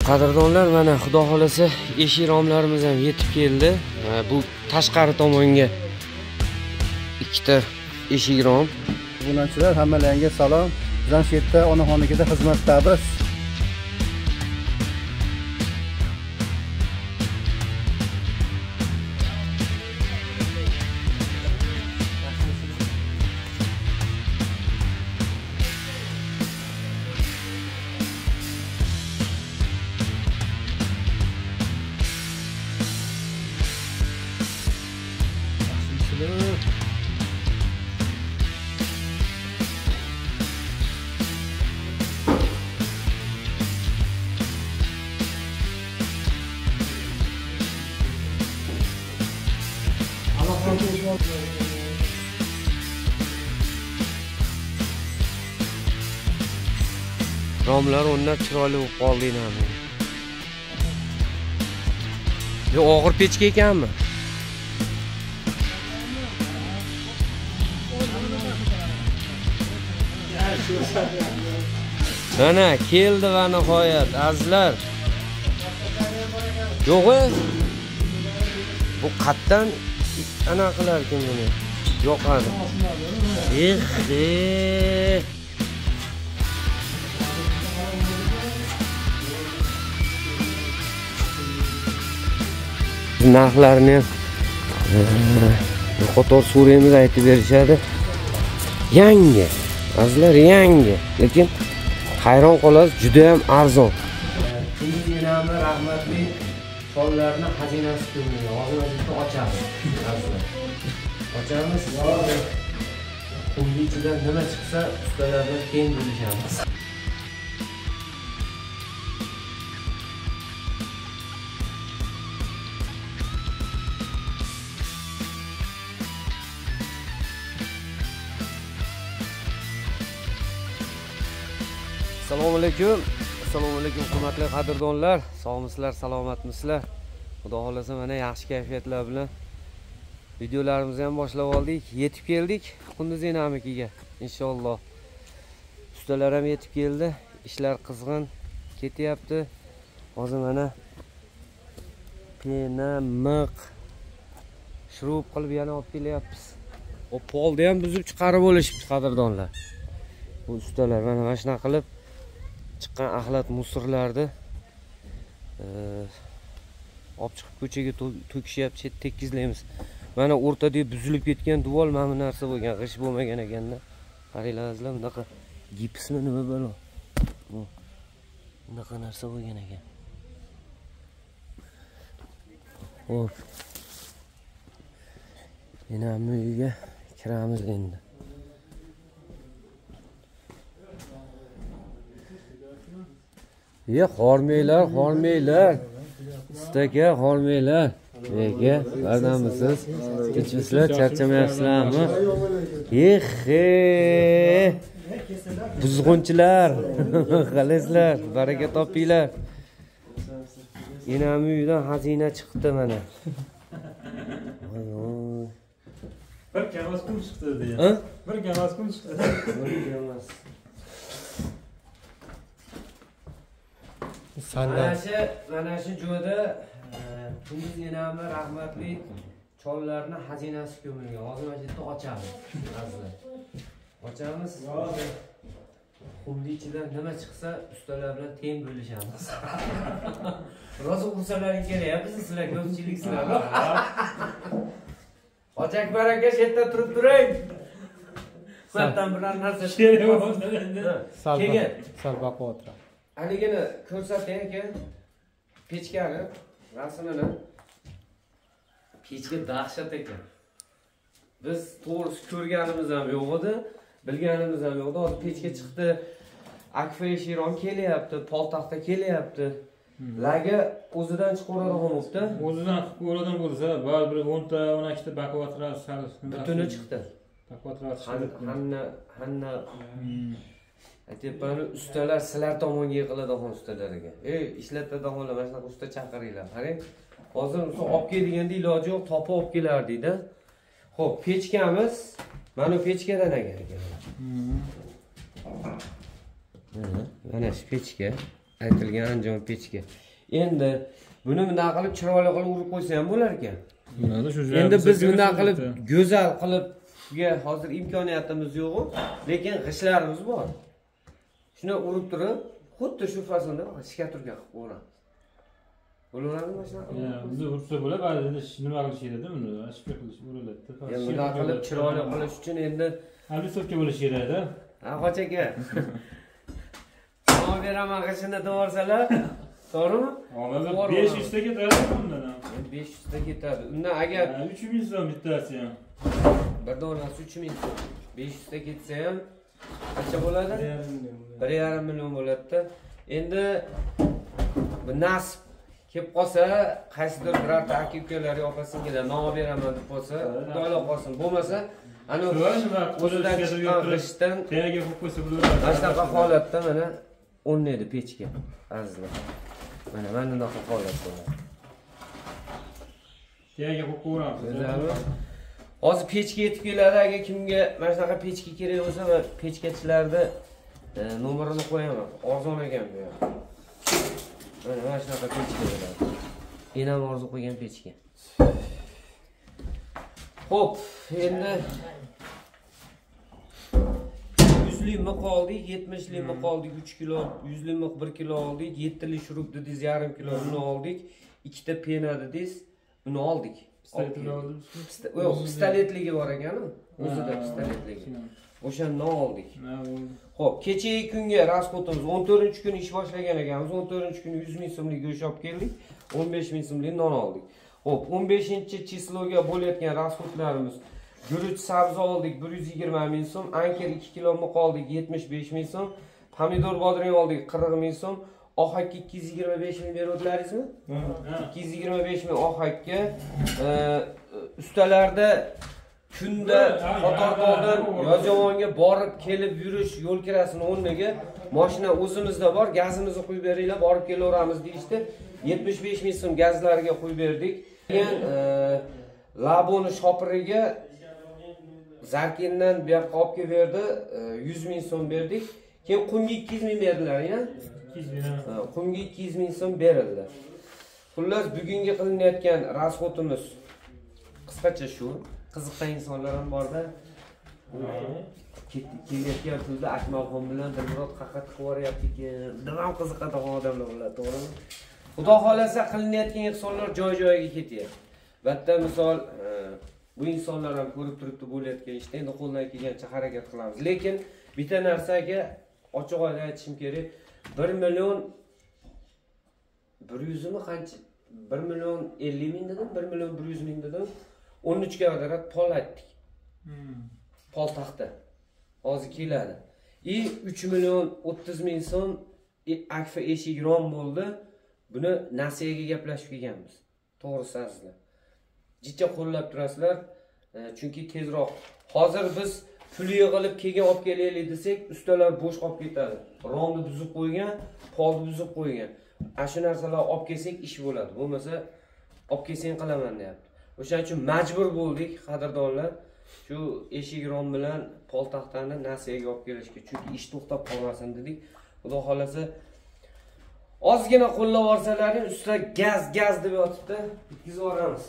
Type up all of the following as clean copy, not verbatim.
Qadrdonlar, mana xudo xolasa eshik romlarimiz ham yetib keldi. Bu tashqari tomonga ikkita eshik rom. Obunachilar, hammalaringga salom. Bizlar shu yerda onaxonnikida xizmatdamiz. Romlar o'rnab chiroyli bo'lib qoldi endi. Bu og'ir pechka ekanmi? Mana keldi va nihoyat azizlar. Yo'g'i? Bu qatdan ana qilar ekan buni. Yoqadi. Eh. Narxlarini qator so'raymiz, aytib berishadi. Yangi, azizlar, yangi, lekin hayron qolasiz, juda ham arzon. Kunduz enami rahmatli chollarni xazinasi ko'milgan. Hozir bitta ochamiz, azizlar. Ochamiz. Qumni ichidan nima chiqsa, ustalar bilan keyin bo'lishamiz. Assalomu alaykum. Assalomu alaykum hurmatli qadrdonlar. Sog'misizlar, salomatmisizlar? Xudo xolasa mana yaxshi kayfiyatlar bilan videolarimizni ham boshlab oldik. Yetib keldik Qunduz enamikiga inshaalloh. Ustalar ham yetib keldi. Ishlar qizg'in ketyapti. Hozir mana pena, miq, shrub qilib yana olib kelyapmiz. O polni ham buzib chiqarib olishibdi qadrdonlar. Bu ustalar mana shunaqa qilib chiqqan axlat musorlarni olib chiqib ko'chaga to'kishyapti, chet tekizlaymiz. Mana o'rtada buzilib ketgan devor mana bu narsa bo'lgan, g'isht bo'lmagan ekanda. Qaranglar azizlar, bunaqa gipsmi nima balo? Bu bunaqa narsa bo'lgan ekan. Xo'p. Enamni uyiga kiramiz endi. Ye, xormanglar, xormanglar. Ustaka, xormanglar. Aka, bardamisiz? Tinchmisizlar, charchamayapsizlarmi? Ehe. Buzg'unchilar, qalaysizlar, baraka topinglar. Enamning uyidan xazina chiqdi mana. Voy voy. Bir kamos qum chiqdi deya. Bir kamos qum chiqdi. Bir kamos. Mana shu joyda Kunduz enami rahmatli chollarni xazinasi ko'milgan. Hozir mana shu yerda ochamiz, azizlar. Ochamiz. Qumni ichidan nima chiqsa, ustalar bilan teng bo'lishamiz. Rosa ursalaring kerak, bizni sizlar ko'pchiliksizlar. Hoji Akbar aka, shu yerda turib turing. Sizlardan biror narsa keyin sal baquvvatroq. Haligini ko'rsating aka, pechkani rasmini. Pechka dahshat ekan. Biz to'g'risi ko'rganimiz ham yo'q edi, bilganimiz ham yo'q edi. Hozir pechka chiqdi, akfa eshiron kelyapti, poltaxta kelyapti. Lagi o'zidan chiqaveradigan bo'libdi. O'zidan chiqaveradigan bo'lsa, baribir 10 ta, 12 ta baquvvatroq sal butuni chiqdi. Baquvvatroq chiqdi. Hanna aytyapman, ustalar sizlar tomonga yiqiladigan ustalariga. Ey, ishlatadiganlar mana shunaqa usta chaqiringlar. Qarang, hozir usta olib kel deganda iloji yo'q, topib olib kelardik-da. Xo'p, pechkamiz mana bu pechkadan ekan. Mana shu pechka. Aytilgan anjom pechka. Endi buni bunday qilib chiroyli qilib urib qo'ysa ham bo'lar ekan. Endi biz bunday qilib go'zal qilib hozir imkoniyatimiz yo'q, lekin g'ishtlarimiz bor. Shuni urib turib, xuddi shu fasonda shkaturka qilib qo'yamiz. Bo'laveradimi shunaqa? Bizni ursa bo'ladi, ba'zida nima qilish kerakda buni? Ashka qilish uriladi. Endi bunday qilib chiroyli qilish uchun endi alvisovka bo'lishi kerak-da. Ha, Hoji aka. Nima beraman g'ishtini devorsalar, to'g'rimi? Hozir 500 ta ketadi bundan ham. 500 ta ketadi. Undan agar 3000 so'm bittasi ham. Bir donasi 3000 so'm. 500 ta ketsa ham qancha bo'ladi? 1,5 million bo'ladi-da. Endi bu nasib kelib qolsa, qaysidir birorta aka-ukalar yo opa-singillar non beraman deb qolsa, xudoylar qolsin. Bo'lmasa, ana o'zidan chiqqan g'ishtdan tagiga qo'yib qo'ysa bo'laveradi. Mana shunaqa holatda mana o'rnaydi pechka, azizlar. Mana bunaqa holatda. Tagiga qo'yib qo'yamiz. Hozir pechka yetib keladi. Agar kimga mana shunaqa pechka kerak bo'lsa, men pechkachilarni nomerini qo'yaman. Arzon ekan bu yoq. Mana shunaqa pechka bo'ladi. Enam orzu qo'ygan pechka. Xo'p, endi 100 lik miq oldik, 70 lik miq oldik, 3 kilo, 100 lik miq 1 kilo oldik, 7 lik shurub dedingiz, 0,5 kilo uni oldik, 2 ta pena dedingiz, uni oldik. Pistoletli oldingizmi? Yo'q, pistoletligi bor ekan-ku. O'zida pistoletligi. O'shandan oldik. Xo'p, kechagi kunga rasxodimiz 14-kun ish boshlagan ekanmiz. 14-kuni 100 ming so'mlik go'sht olib keldik, 15 ming so'mlik non oldik. Xo'p, 15-chisloga bo'layotgan rasxodlarimiz: guruch sabzi oldik 120 ming so'm, anker 2 kilo miq oldik 75 ming so'm, pomidor bodring oldik 40 ming so'm, ohakka 225 ming beruvdilaringizmi? 225 ming ohakka. Ustalarda kunda Qatortoldan Yozyovonga borib kelib yurish yo'l kirasini o'rniga mashina o'zimizda bor, gazimizni quyib beringlar, borib kelaveramiz deyishdi. 75 ming so'm gazlarga quyib berdik. Keyin Laboni shopiriga Zarkindan bu yoqqa olib kelib berdi, 100 ming so'm berdik. Keyin qumga 200 ming berdilar, ya? 200 ming. Qumga 200 ming so'm berildi. Xullas, bugungi qilinayotgan rasxodimiz qisqacha shu. Qiziqqan insonlar ham borda. Kelayotgan pulda Akmalxon bilan Dilmurod qayerga tiqib yuboryapti ekan. Nima ham qiziqadigan odamlar bo'ladi, to'g'rimi? Xudo xolasa qilinayotgan ehsonlar joy-joyiga ketyapti. Bitta misol, bu insonlar ham ko'rib turibdi bo'layotgan ishni, endi qo'ldan kelgancha harakat qilamiz. Lekin bitta narsaga ochiq oydin aytishim kerak. 1 million 100 mi qancha? 1 million 50 ming dedim, 1 million 100 ming dedim. 13 kvadrat pol aytdik. Pol taxta. Hozir keladi. I 3 million 30 ming so'm akfa eshik rom bo'ldi. Buni nasiyaga gaplashib kelganmiz. To'g'risi azizlar. Jicha qo'llab turasizlar, chunki tezroq. Hozir biz pul yig'ilib keyin olib kelaylik desak, ustalar bo'sh qolib ketadi. Romni buzib qo'ygan, polni buzib qo'ygan. Ana shu narsalarni olib kelsak ish bo'ladi. Bo'lmasa olib kelsang qilaman deyapti. O'shaning uchun majbur bo'ldik, qadrdonlar, shu eshik rom bilan pol taxtani nasiyaga olib kelishga, chunki ish to'xtab qolmasin dedik. Xudo xolasa ozgina qo'llab yuborsalaring, usta gaz gaz deb yotibdi, bitkazib yuboramiz.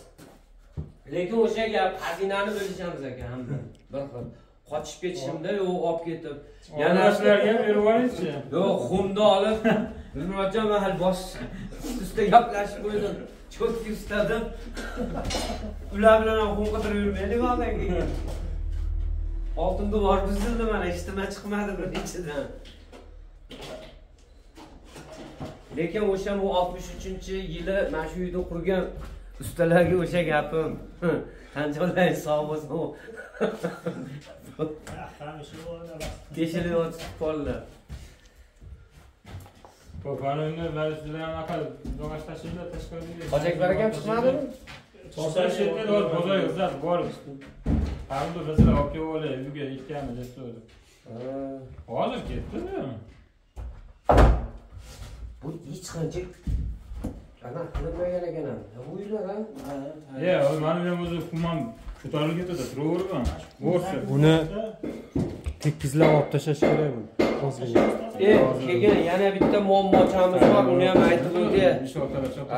Lekin o'sha gap xazinani bo'lishamiz ekan hamma. Bir xil qochib ketishimda yo'q, olib ketib. Yana shularga ham berib yuboringchi. Yo'q, xumni olib, Dilmurodjon men hali bosh usta gaplashib qo'ydim. Cho'tki ustadim. Ular bilan ham xum qidirib yurmaylik hozir. Oltin devor buzildi mana, hech nima chiqmadi buni ichidan. Lekin o'sha bu 63-yili mana shu uyda qurgan ustalarga o'sha gapim. Qanchalar sog' bo'lsin. Teshilib yotib qoldi. Po'panini mana ham aql yog'och tashinglar tashqariga. Hoji Akbar akam chiqmadimi? Chiqsa bozorga o'zlari borib. Hamda bizlar olib kelib olay, uyga ikkamiz deb so'radi. Hozir ketdi-da. Bu hech qancha ana qilinmagan ekan ham. Bu uylar ha? Yo'q, meni ham o'zi xumam ko'tarilib ketadi, turaverman. Bo'rsa. Buni Tekizlab olib tashlash kerak buni. Ozgina. Keyin yana bitta muammochamiz bor, uni ham aytib o'tay.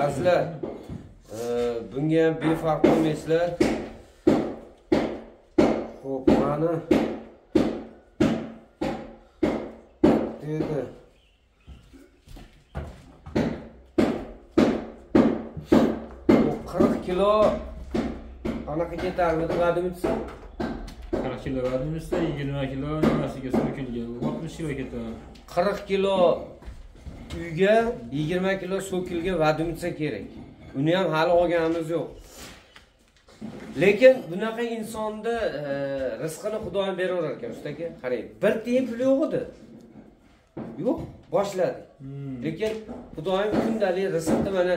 Azizlar, bunga ham befarq bo'lmaysizlar. Xo'p, mana dedi. Bu 40 kilo anaqa ketarmidi vadimizsa? 40 kilo vadimizsa, 20 kilo nimasiga so'kilgan, 60 kilo ketadi. 40 kilo uyga 20 kilo so'kilgan vadimizsa kerak. Uni ham hali olganimiz yo'q. Lekin bunaqa insonni rizqini Xudoyim beraverar ekan, usta aka. Qarang, bir tiyin puli yo'q edi. Yo'q, boshladik. Lekin Xudoyim kundalik rizqni mana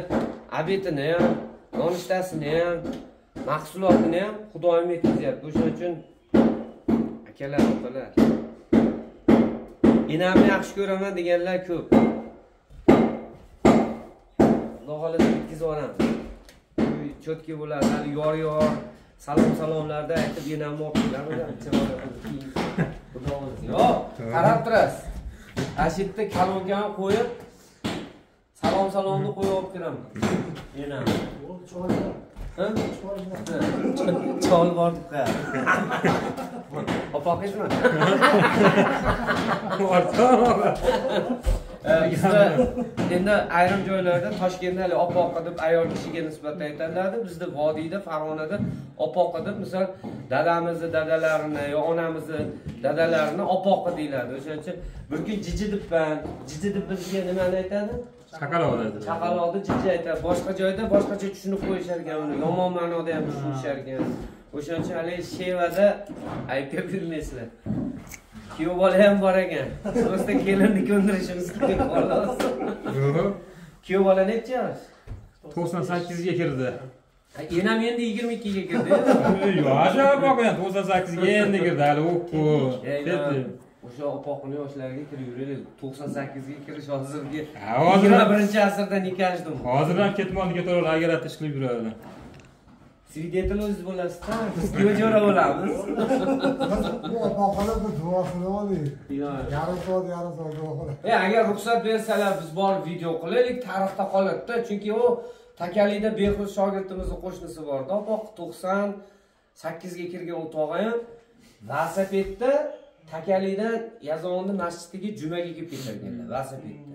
obedini ham, nonushtasini ham, mahsulotini ham Xudoyim yetkazyapti. O'shaning uchun akalar, opalar, enamni yaxshi ko'raman deganlar ko'p. Xudo xohlasa yetkazib yuboramiz. Uy cho'tki bo'ladi, hali yor-yor salom-salomlarda aytib enamni olib kelamiz. Xudo xohlasa. Yo'q, qarab turasiz. Ana shu yerda kalonkani qo'yib, salom-salomni qo'yib olib kiraman. Enamni. Ha? Chol bor deb qo'yadi. Opoqizmi? Bizda endi ayrim joylarda Toshkentda hali opoqi deb ayol kishiga nisbatan aytiladi. Bizda vodiyda, Farg'onada opoqi deb, misol dadamizni dadalarini yo onamizni dadalarini opoqi deyiladi. O'shaning uchun bir kun jiji debman. Jiji deb bizga nimani aytadi? Chaqaloq deydi. Chaqaloqni jiji aytadi. Boshqa joyda boshqacha tushunib qo'yishar ekan uni. Yomon ma'noda ham tushunishar ekan. O'shaning uchun hali shevada aybga buyurmaysizlar. Kuyov bola ham bor ekan. Ro'sta kelinni ko'ndirishimiz kerak xolos. Kuyov bola necha yosh? 98 ga kirdi. Enam endi 22 ga kirdi. Yo'q, ajab boqayan 98 ga endi kirdi hali o'qib. Ketdi. O'sha opoqning yoshlariga kirib yuraylik. 98 ga kirish hozirgi 21-asrda nikashdim. Hozir ham ketmonni ketaveradi, agar ish qilib yuradi. Svidetel o'ziz bo'lasizda, biz kuyov jo'ra bo'lamiz. Bu opoqlar bir duosini oling. Yarim soat, yarim soat duo qiladi. Agar ruxsat bersalar biz borib video qilaylik, tarixda qoladi-da, chunki u Takalikda Behruz shogirdimizning qo'shnisi bor-da, opoq 98 ga kirgan u tog'a ham velosipedda Takalikdan Yazovonni masjidiga jumaga kelib ketarkanlar velosipedda.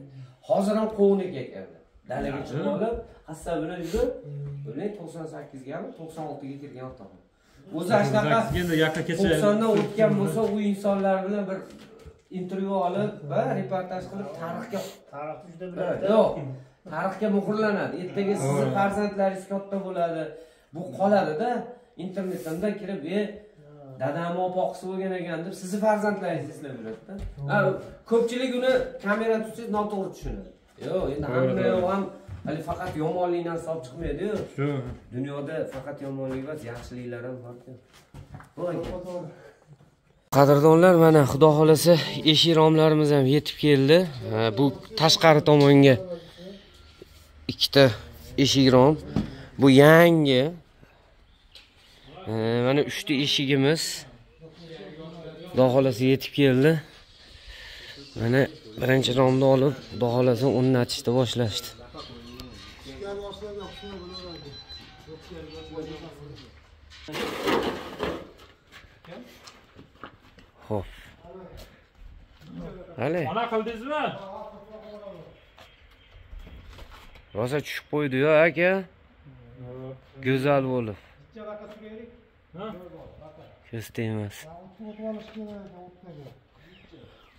Hozir ham qovuniki ekanlar. Dalaga chiqib olib, hassa bilan yurib, o'ylang 98 gami, 96 ga kirgan tog'a. O'zi shunaqa 90 dan o'tgan bo'lsa, u insonlar bilan bir intervyu olib va reportaj qilib tarixga tarixni juda biladi. Yo'q, tarixga muhrlanadi. Ertaga sizni farzandlaringiz katta bo'ladi. Bu qoladi-da, internetdan kirib, dadam opoqisi bo'lgan ekan deb sizni farzandlaringiz eslab yuradi-da. Ko'pchilik uni kamera tutsangiz noto'g'ri tushunadi. Yo'q, endi hamma yo'q ham hali faqat yomonlik narsa olib chiqmaydi-yu. Shu. Dunyoda faqat yomonlik emas, yaxshiliklar ham bor-ku. Qadrdonlar, mana Xudo xolasa eshik romlarimiz ham yetib keldi. Bu tashqari tomonga ikkita eshik rom. Bu yangi. Mana 3 ta eshigimiz Xudo xolasa yetib keldi. Mana birinchi romni olib, Xudo xolasa o'rnatishni boshlashdi. Xo'p. Hali. Ona qildingizmi? Rosa tushib qo'ydi-ya aka. Go'zal bo'lib. Ko'z tegmas.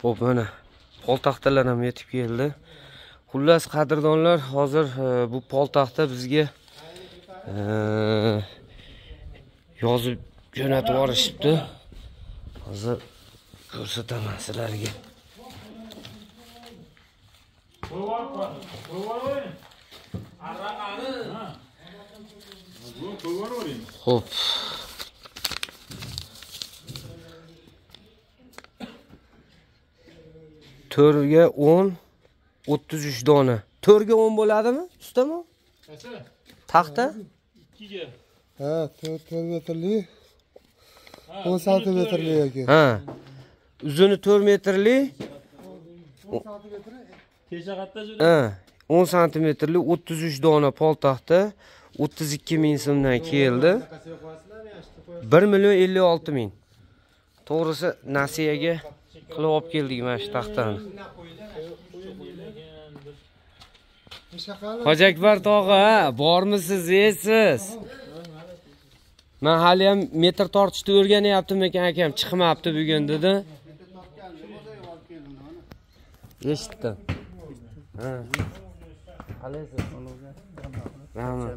Xo'p, mana poltaxtalar ham yetib keldi. Xullas qadrdonlar, hozir bu poltaxta bizga yozib jo'natib yuborishibdi. Hozir ko'rsataman sizlarga. Xo'p. To'rtga 10, 33 dona. 4ga 10 bo'ladimi, ustami? Qaysi? Taxta? 2ga. Ha, 4 metrli. 10 santimetrli yoki. Ha. Uzuni 4 metrli. 10 santimetr. Tesha qatta juri? Ha, 10 santimetrli 33 dona poltaxta 32 ming so'mdan keldi. 1 million 56 ming. To'g'risi nasiyaga qilib olib keldik mana shu taxtani. Hoji Akbar tog'a, bormisiz, yesiz? Men hali ham metr tortishni o'rganyaptim ekan akam, chiqmabdi bugun dedi. Eshitdim. Ha. Qalaysiz? Rahmat.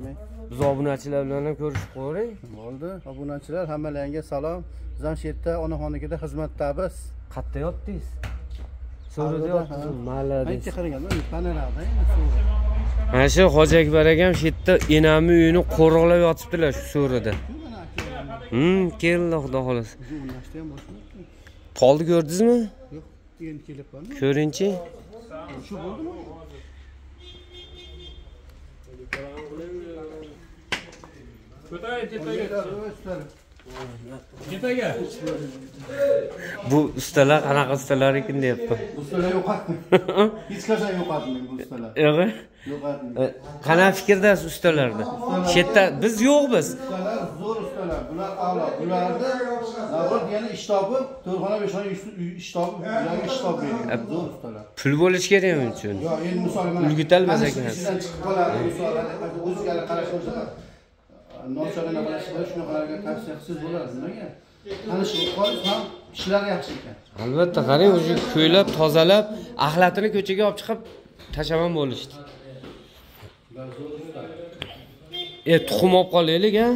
Biz obunachilar bilan ham ko'rishib qo'ying. Bo'ldi. Obunachilar hammalaringga salom. Jamshidda onaxonikida xizmatdamiz. Qayerda yotdingiz? So'rida yotdingiz. Malades. Aytib qaranganda, panorama. Mana shu Hoji Akbar akam shu yerda enamni uyini qo'riqlab yotibdilar shu so'rida. Keldi xudo xolasa. Polni ko'rdingizmi? Yo'q, endi kelibman. Ko'ringchi. Shu bo'ldimi? Ko'taring tepaga. Tepaga. Bu ustalar qanaqa ustalar ekan deyapti. Ustalar yo'qotmang. Hech qachon yo'qotmang bu ustalar. Yo'q. Yo'qotmang. Qanaqa fikrdasiz ustalarda? Chetda biz yo'qmiz. Ustalar zo'r ustalar. Bular a'lo. Bularda navbat yana ish topib, 4 xona 5 xona ish topib, ularga ish topib beradi. Zo'r ustalar. Pul bo'lish kerak uning uchun. Yo'q, endi misol mana. Ulgutalmas ekansiz. Ishdan chiqib qoladi, misol o'ziga qarash bo'lsa, nochorlarga qarash bo'lsa, shunaqalarga tavsiya qilsiz bo'ladi. Nimaga? Tanishib qolish ham ishlari yaxshi ekan. Albatta, qarang, o'zi ko'ylab, tozalab, axlatini ko'chaga olib chiqib tashaman bo'lishdi. Tuxum olib qolaylik, ha?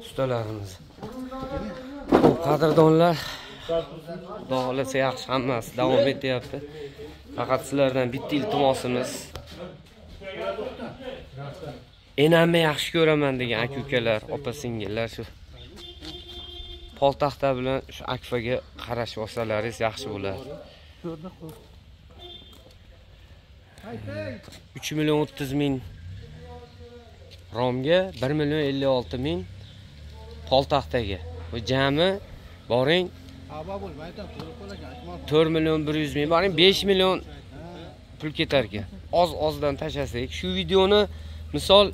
Ustalarimiz. Xo'p, qadrdonlar, Xudo xolasa yaxshi hammasi davom etyapti. Faqat sizlardan bitta iltimosimiz. Enamni yaxshi ko'raman degan aka-ukalar, opa-singillar shu poltaxta bilan shu akfaga qarashib olsalaringiz yaxshi bo'ladi. 3 million 30 ming romga, 1 million 56 ming poltaxtaga. Bu jami boring 4 million 100 ming, boring 5 million pul ketar ekan. Oz-ozdan tashlasak, shu videoni misol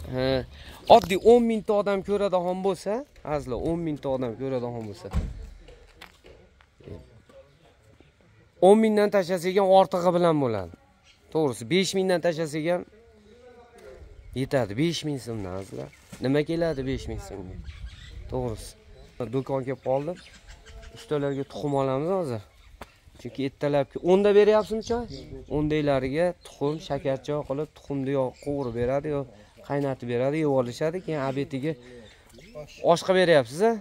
oddiy 10 mingta odam ko'radigan bo'lsa, azizlar 10 mingta odam ko'radigan bo'lsa, 10 mingdan tashlasak ham ortig'i bilan bo'ladi. To'g'risi 5 mingdan tashlasak ham yetadi. 5 ming so'mdan azizlar. Nima keladi 5 ming so'mga? To'g'risi. Do'kon kelib qoldi. Ustalarga tuxum olamiz hozir. Chunki ertalabki 10 da beryapsizmi choy? 10 daylariga tuxum, shakarcha qilib tuxumni yo qovurib beradi yo qaynatib beradi, yeb olishadi, keyin obediga osh qilib beryapsiz a?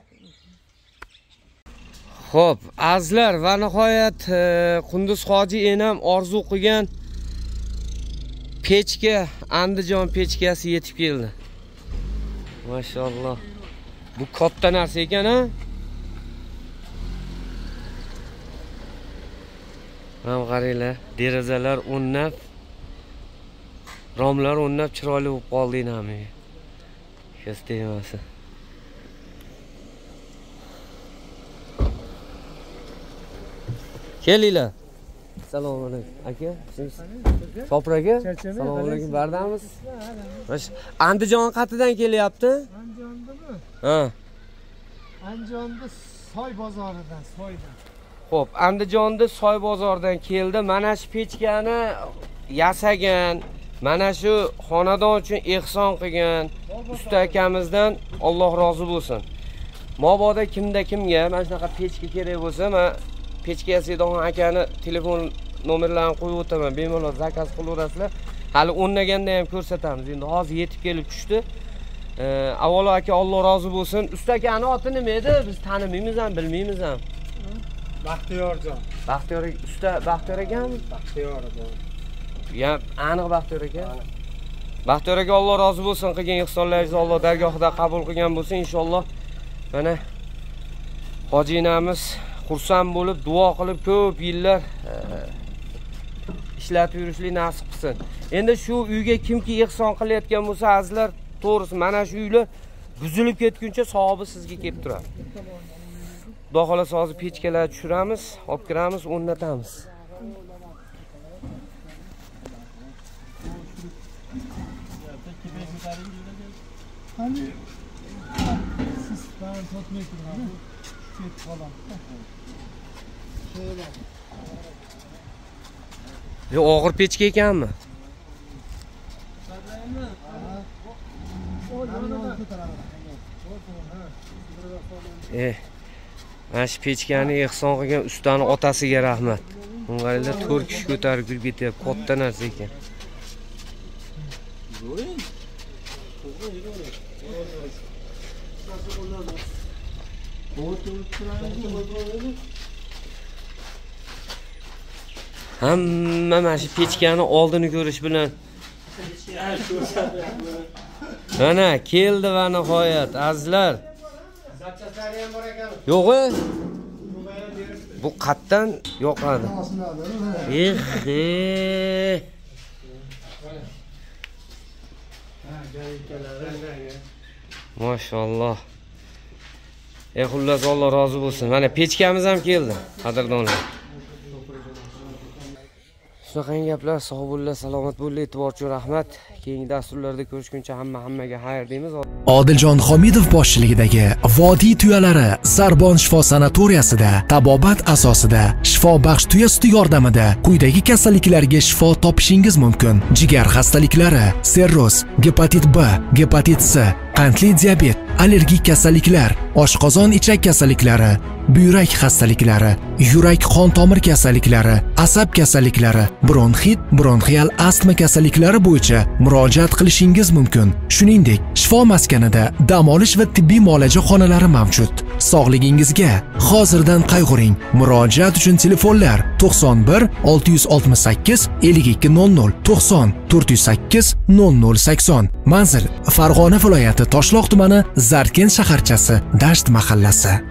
Xo'p, azizlar va nihoyat Qunduz hoji enam orzu qilgan pechka, Andijon pechkasi yetib keldi. Mashalloh. Bu katta narsa ekan, ha? Mana qaranglar, derazalar o'rnab, romlar o'rnab chiroyli bo'lib qoldi enamiga. Ko'z tegmasin. Kelinglar. Assalomu alaykum aka. Shopir aka. Assalomu alaykum, bardamiz. Andijon qayerdan kelyapti? Andijondami? Ha. Andijonda soy bozoridan, soydan. Xo'p, Andijonda soy bozoridan keldi. Mana shu pechkani yasagan, mana shu xonadon uchun ehson qilgan usta akamizdan Alloh rozi bo'lsin. Mabodo kimda kimga mana shunaqa pechka kerak bo'lsa, men pechka yasaydigan akani telefon nomerlarini qo'yib o'taman. Bemalol zakaz qilaverasizlar. Hali o'rnaganda ham ko'rsatamiz. Endi hozir yetib kelib tushdi. Avvalo aka Alloh rozi bo'lsin. Usta akani oti nima edi? Biz tanimaymiz ham, bilmaymiz ham. Baxtiyorjon. Baxtiyor usta, Baxtiyor akami? Baxtiyor aka. Ya aniq Baxtiyor aka. Baxtiyor aka Alloh rozi bo'lsin, qilgan ihsonlaringizni Alloh dargohida qabul qilgan bo'lsin inshaalloh. Mana hoji enamiz xursand bo'lib, duo qilib ko'p yillar ishlatib yurishlik nasib qilsin. Endi shu uyga kimki ehson qilayotgan bo'lsa, azizlar, to'g'risi mana shu uylar buzilib ketguncha savobi sizga kelib turadi. Xudo xolasa hozir pechkalar tushiramiz, olib kiramiz, o'rnatamiz. Yo, og'ir pechka ekanmi? Mana shu pechkani ehson qilgan ustani otasiga rahmat. Bunga 4 kishi ko'tarib kirib ketyapti, katta narsa ekan. Hamma mana shu pechkani oldini ko'rish bilan mana keldi va nihoyat azizlar. Yo'q-e? Bu qatdan yoqadi. Eh. Mashalloh. Xullas Alloh rozi bo'lsin. Mana pechkamiz ham keldi, qadrdonlar. Shunaqangi gaplar, sog' bo'linglar, salomat bo'linglar, e'tibor uchun rahmat. Keyingi dasturlarda ko'rishguncha hammaga xayr deymiz. Odiljon Homidov boshchiligidagi Vodiy tuyalari Sarbon shifo sanatoriyasida tabobat asosida shifobaxsh tuya suti yordamida quyidagi kasalliklarga shifo topishingiz mumkin: jigar xastaliklari, sirroz, gepatit B, gepatit C, qandli diabet, allergik kasalliklar, oshqozon ichak kasalliklari, buyrak xastaliklari, yurak qon tomir kasalliklari, asab kasalliklari, bronxit, bronxial astma kasalliklari bo'yicha murojaat qilishingiz mumkin. Shuningdek, shifo maskanida dam olish va tibbiy muolaja xonalari mavjud. Sog'ligingizga hozirdan qayg'uring. Murojaat uchun telefonlar 91 668 52 00 90 408 00 80. Manzil: Farg'ona viloyati, Toshloq tumani, Zarkent shaharchasi, Dasht mahallasi.